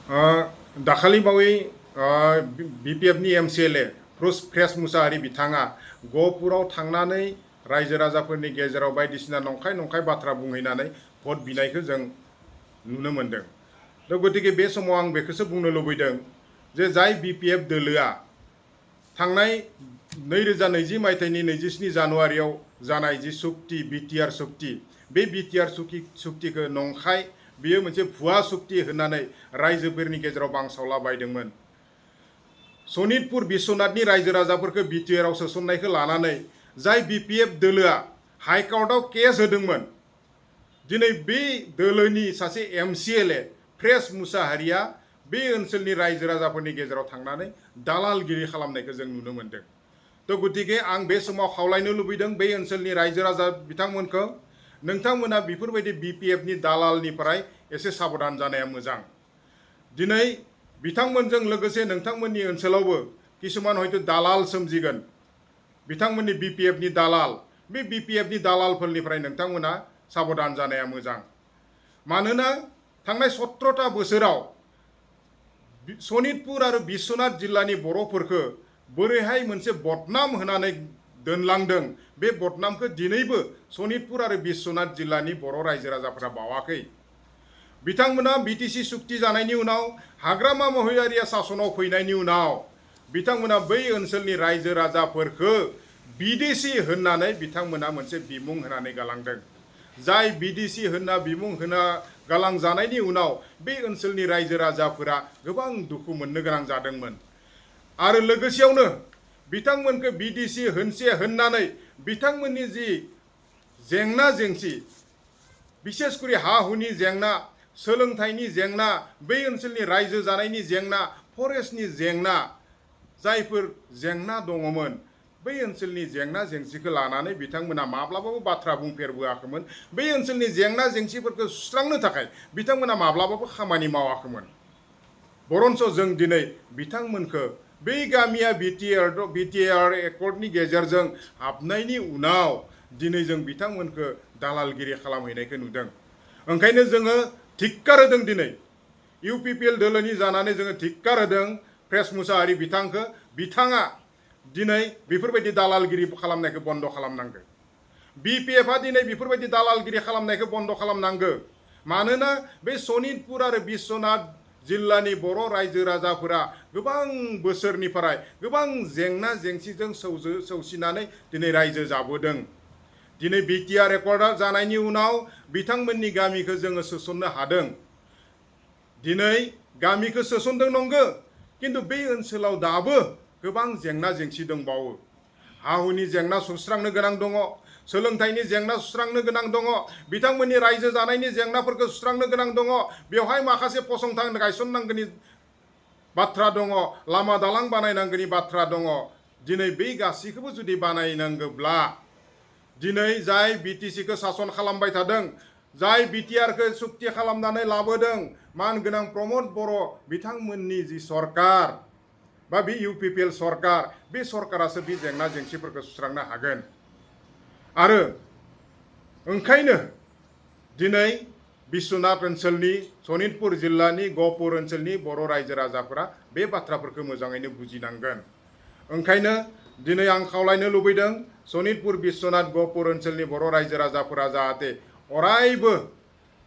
दाखालि बावै बिपिएफनि MCLA fresh Mushahary बिथाङा गहपुराव थांनानै रायजो राजाफोरनि गेजेराव बायदिसिना नंखाय बाथ्रा बुंहैनानै भट बिनायखौ जों नुनो मोनदों। दा गतिके बे समाव आं बेखौसो बुंनो लुबैदों जे जाय बिपिएफ दोलोआ थांनाय 2020 मायथाइनि 27 जानुवारियाव जानाय जि सुक्ति बिटिआर सुक्ति बे बिटिआर सुक्तिखौ नंखाय बियो मोनसे भुवा सुक्ति होननानै रायजोफोरनि गेजेराव बांसावला बायदोंमोन। सनितपुर बिश्वनाथनि रायजो राजाफोरखौ बिटिआरआव सोसननायखौ लानानै जाय बिपिएफ दोलोआ हाइकर्टआव केस होदोंमोन, दिनै बे दोलोनि सासे एमसिएलए फ्रेस मुसाहारिया बे ओनसोलनि रायजो राजाफोरनि गेजेराव थांनानै दालालगिरि खालामनायखौ जों नुनो मोनदों। तो गतिके आं बे समाव खावलायनो लुबैदों बे ओनसोलनि रायजो राजा बिथांमोनखौ, नोंथांमोना बेफोरबायदि बिपिएफनि दालालनिफ्राय एसे साबधान जानाया मोजां। दिनै बिथांमोनजों लोगोसे नोंथांमोननि ओनसोलावबो किसुमान हयतो दालाल सोमजिगोन, बिथांमोननि बिपिएफनि दालाल, बे बिपिएफनि दालालफोरनिफ्राय नोंथांमोना साबधान जानाया मोजां। मानोना थांनाय 17टा बोसोराव सनितपुर आरो बिश्वनाथ जिल्लानि बर'फोरखौ बोरैहाय मोनसे बदनाम होनानै दोनलांदों, बे बदनामखौ दिनैबो सनितपुर आरो बिश्वनाथ जिल्लानि बर' रायजो राजाफोरा बावाखै। बिथांमोना बिटिसि सुक्ति जानायनि उनाव हाग्रामा महिलारिया सासनाव फैनायनि उनाव बिथांमोना बै ओनसोलनि रायजो राजाफोरखौ बिदेशी होननानै बिथांमोना मोनसे बिमुं होनानै गालांदों। जाय बिदेशी होनना बिमुं होना गालांजानायनि उनाव बे ओनसोलनि रायजो राजाफोरा गोबां दुखु मोननो गोनां जादोंमोन। आरो लोगोसेयावनो बिथांमोनखौ बिदेशी होननानै बिथांमोननि जि जेंना जेंसि, बिसेसकरि हा हुनि जेंना, सोलोंथाइनि जेंना, बै ओनसोलनि रायजो जानायनि जेंना, फरेस्टनि जेंना, जायफोर जेंना दङमोन, बै ओनसोलनि जेंना जेंसिखौ लानानै बिथांमोना माब्लाबाबो बाथ्रा बुंफेरबोआखैमोन। बै ओनसोलनि जेंना जेंसिफोरखौ सुस्रांनो थाखाय बिथांमोना माब्लाबाबो खामानि मावाखैमोन। बरन्स जों दिनै बिथांमोनखौ बै गामिया बिटिआर एकर्डनि गेजेरजों हाबनायनि उनाव दिनै जों बिथांमोनखौ दालालगिरि खालामहैनायखौ नुदों। ओंखायनो जोङो धिक्कार होदों, दिनै UPPL दोलोनि जानानै जोङो धिक्कार होदों फ्रेस मुसाहारि बिथांखौ। बिथाङा दिनै बेफोरबायदि दालालगिरि खालामनायखौ बन्द खालामनांगौ। बिपिएफआ दिनै बेफोरबायदि दालालगिरि खालामनायखौ बन्द खालामनांगौ। मानोना बे सनितपुर आरो बिश्वनाथ जिल्लानि बर' रायजो राजाफोरा गोबां बोसोरनिफ्राय गोबां जेंना जेंसिजों सौसिनानै दिनै रायजो जाबोदों। दिनै बिटिआर एकर्डआ जानायनि उनाव बिथांमोननि गामिखौ जोङो सोसननो हादों। दिनै गामिखौ सोसनदों नंगौ, किन्तु बे ओनसोलाव दाबो गोबां जेंना जेंसि दंबावो। हा हुनि जेंना सुस्रांनो गोनां दङ, सोलोंथाइनि जेंना सुस्रांनो गोनां दङ, बिथांमोननि रायजो जानायनि जेंनाफोरखौ सुस्रांनो गोनां दङ। बेवहाय माखासे फसंथान गायसननांगौनि बाथ्रा दङ, लामा दालां बानायनांगौनि बाथ्रा दङ। दिनै बै गासैखौबो जुदि बानायनांगौब्ला दिनै जाय बिटिसिखौ सासन खालामबाय थादों, जाय बिटिआरखौ सुक्ति खालामनानै लाबोदों मानगोनां प्रमद बर' बिथांमोननि जि सरकार बा बे UPPL सरकार, बे सरकारासो बे जेंना जेंसिफोरखौ सुस्रांनो हागोन। आरो ओंखायनो दिनै बिश्वनाथ ओनसोलनि, सनितपुर जिल्लानि, गहपुर ओनसोलनि बर' रायजो राजाफोरा बे बाथ्राफोरखौ मोजाङैनो बुजिनांगोन। ओंखायनो दिनै आं खावलायनो लुबैदों सनितपुर बिश्वनाथ गहपुर ओनसोलनि बर' रायजो राजाफोरा जाहाथे अरायबो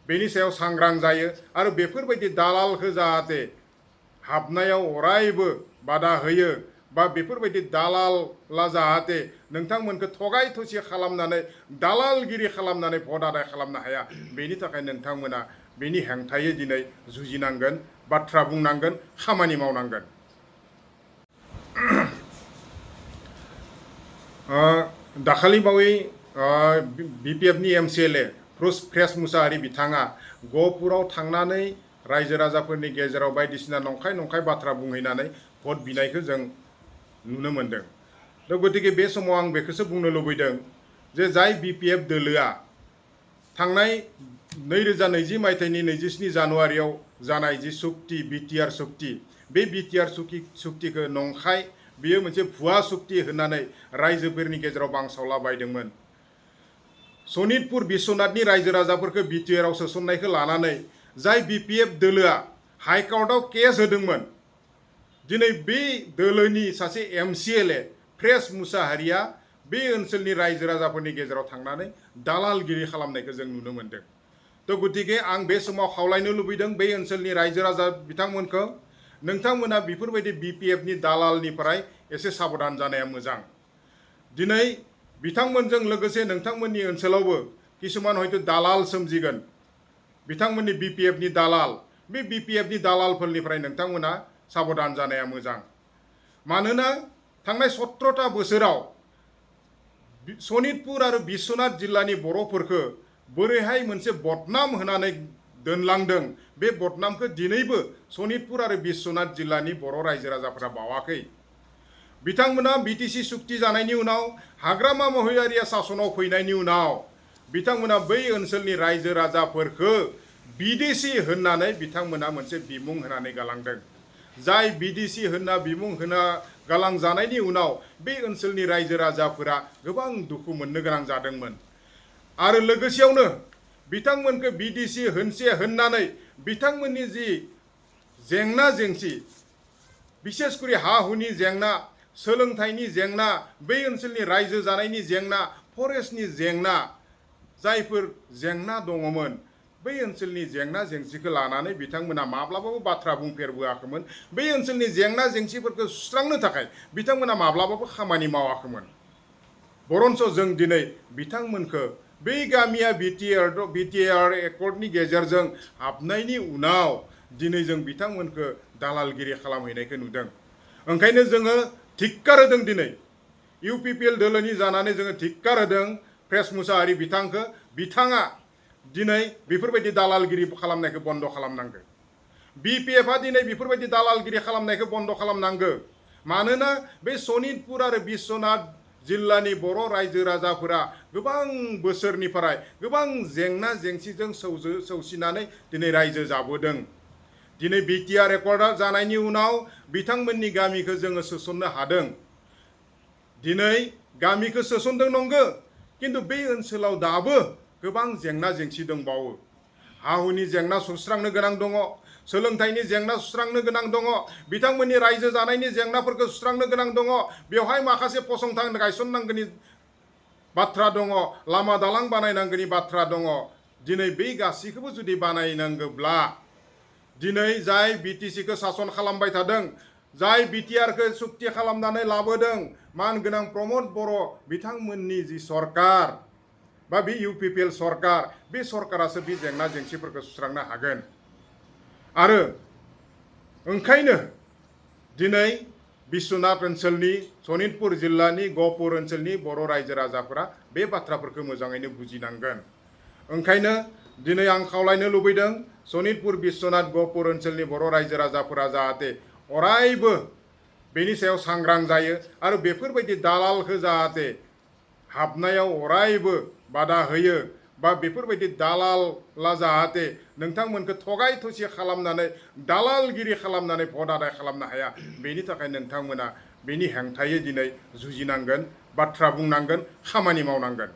बेनि सायाव सांग्रां जायो आरो बेफोरबायदि दालालखौ जाहाथे हाबनायाव अरायबो बादा होयो, बा बेफोरबायदि दालाला जाहाथे नोंथांमोनखौ थगाय थसि खालामनानै दालालगिरि खालामनानै भट आदाय खालामनो हाया, बेनि थाखाय नोंथांमोना बेनि हेंथायै दिनै जुजिनांगोन, बाथ्रा बुंनांगोन, खामानि मावनांगोन। दाखालि बावै बिपिएफनि एमसिएलए फ्रेस मुसाहारि बिथाङा गहपुराव थांनानै रायजो राजाफोरनि गेजेराव बायदिसिना नंखाय बाथ्रा बुंहैनानै भट बिनायखौ जों नुनो मोनदों। दा गतिके बे समाव आं बेखौसो बुंनो लुबैदों जे जाय बिपिएफ दोलोआ थांनाय 2020 मायथाइनि 27 जानुवारियाव जानाय जि सुक्ति बिटिआर सुक्ति, बे बिटिआर सुक्तिखौ नंखाय बियो मोनसे भुवा सुक्ति होननानै रायजोफोरनि गेजेराव बांसावला बायदोंमोन। सनितपुर बिश्वनाथनि रायजो राजाफोरखौ बिटिआरआव सोसननायखौ लानानै जाय बिपिएफ दोलोआ हाइकर्टआव केस होदोंमोन। दिनै बे दोलोनि सासे MCLA प्रेस मुसाहारिया बे ओनसोलनि रायजो राजाफोरनि गेजेराव थांनानै दालालगिरि खालामनायखौ जों नुनो मोन्दों। तो गतिके आं बे समाव खावलायनो लुबैदों बे ओनसोलनि रायजो राजा बिथांमोनखौ, नोंथांमोना बेफोरबायदि BPFनि दालालनिफ्राय एसे साबधान जानाया मोजां। दिनै बिथांमोनजों लोगोसे नोंथांमोननि ओनसोलावबो किसुमान हयतो दालाल सोमजिगोन, बिथांमोननि BPFनि दालाल। बे BPFनि दालालफोरनिफ्राय नोंथांमोना साबधान जानाया मोजां। मानोना थांनाय 17टा बोसोराव सनितपुर आरो बिश्वनाथ जिल्लानि बर'फोरखौ बोरैहाय मोनसे बदनाम होनानै दोनलांदों, बे बदनामखौ दिनैबो सनितपुर आरो बिश्वनाथ जिल्लानि बर' रायजो राजाफोरा बावाखै। बिथांमोना BTC सुक्ति जानायनि उनाव, हाग्रामा महिलारिया सासनाव फैनायनि उनाव बिथांमोना बै ओनसोलनि रायजो राजाफोरखौ बिदेशी होननानै बिथांमोना मोनसे बिमुं होनानै गालांदों। जाय बिदेशी होनना बिमुं होना गालांजानायनि उनाव बे ओनसोलनि रायजो राजाफोरा गोबां दुखु मोननो गोनां जादोंमोन। आरो लोगोसेयावनो बिथांमोनखौ बिदेशी होननानै बिथांमोननि जि जेंना जेंसि, बिसेसकरि हा हुनि जेंना, सोलोंथाइनि जेंना, बै ओनसोलनि रायजो जानायनि जेंना, फरेस्टनि जेंना, जायफोर जेंना दङमोन, बै ओनसोलनि जेंना जेंसिखौ लानानै बिथांमोना माब्लाबाबो बाथ्रा बुंफेरबोआखैमोन। बै ओनसोलनि जेंना जेंसिफोरखौ सुस्रांनो थाखाय बिथांमोना माब्लाबाबो खामानि मावाखैमोन। बरन्स जों दिनै बिथांमोनखौ बै गामिया BTR एकर्डनि गेजेरजों हाबनायनि उनाव दिनै जों बिथांमोनखौ दालालगिरि खालामहैनायखौ नुदों। ओंखायनो जोङो धिक्कार होदों। दिनै UPPL दोलोनि जानानै जोङो धिक्कार होदों प्रेस मुसाहारि बिथांखौ। बिथाङा दिनै बेफोरबायदि दालालगिरि खालामनायखौ बन्द खालामनांगौ। BPFआ दिनै बेफोरबायदि दालालगिरि खालामनायखौ बन्द खालामनांगौ। मानोना बे सनितपुर आरो बिश्वनाथ जिल्लानि बर' रायजो राजाफोरा गोबां बोसोरनिफ्राय गोबां जेंना जेंसिजों सौसिनानै दिनै रायजो जाबोदों। दिनै BTR एकर्डआ जानायनि उनाव बिथांमोननि गामिखौ जोङो सोसननो हादों। दिनै गामिखौ सोसनदों नंगौ, किन्तु बे ओनसोलाव दाबो गोबां जेंना जेंसि दंबावो। हा हुनि जेंना सुस्रांनो गोनां दङ, सोलोंथाइनि जेंना सुस्रांनो गोनां दङ, बिथांमोननि रायजो जानायनि जेंनाफोरखौ सुस्रांनो गोनां दङ। बेवहाय माखासे फसंथान गायसननांगौनि बाथ्रा दङ, लामा दालां बानायनांगौनि बाथ्रा दङ। दिनै बै गासैखौबो जुदि बानायनांगौब्ला दिनै जाय BTCखौ सासन खालामबाय थादों, जाय BTRखौ सुक्ति खालामनानै लाबोदों मानगोनां प्रमद बर' बिथांमोननि जि सरकार बा बे UPPL सरकार, बे सरकारासो बे जेंना जेंसिफोरखौ सुस्रांनो हागोन। आरो ओंखायनो दिनै बिश्वनाथ ओनसोलनि, सनितपुर जिल्लानि गहपुर ओनसोलनि बर' रायजो राजाफोरा बे बाथ्राफोरखौ मोजाङैनो बुजिनांगोन। ओंखायनो दिनै आं खावलायनो लुबैदों सनितपुर, बिश्वनाथ, गहपुर ओनसोलनि बर' रायजो राजाफोरा जाहाथे अरायबो बेनि सायाव सांग्रां जायो आरो बेफोरबायदि दालालखौ जाहाथे हाबनायाव अरायबो बादा होयो, बा बेफोरबायदि दालाला जाहाथे नोंथांमोनखौ थगाय थसि खालामनानै दालालगिरि खालामनानै भट आदाय खालामनो हाया, बेनि थाखाय नोंथांमोना बेनि हेंथायै दिनै जुजिनांगोन, बाथ्रा बुंनांगोन, खामानि मावनांगोन।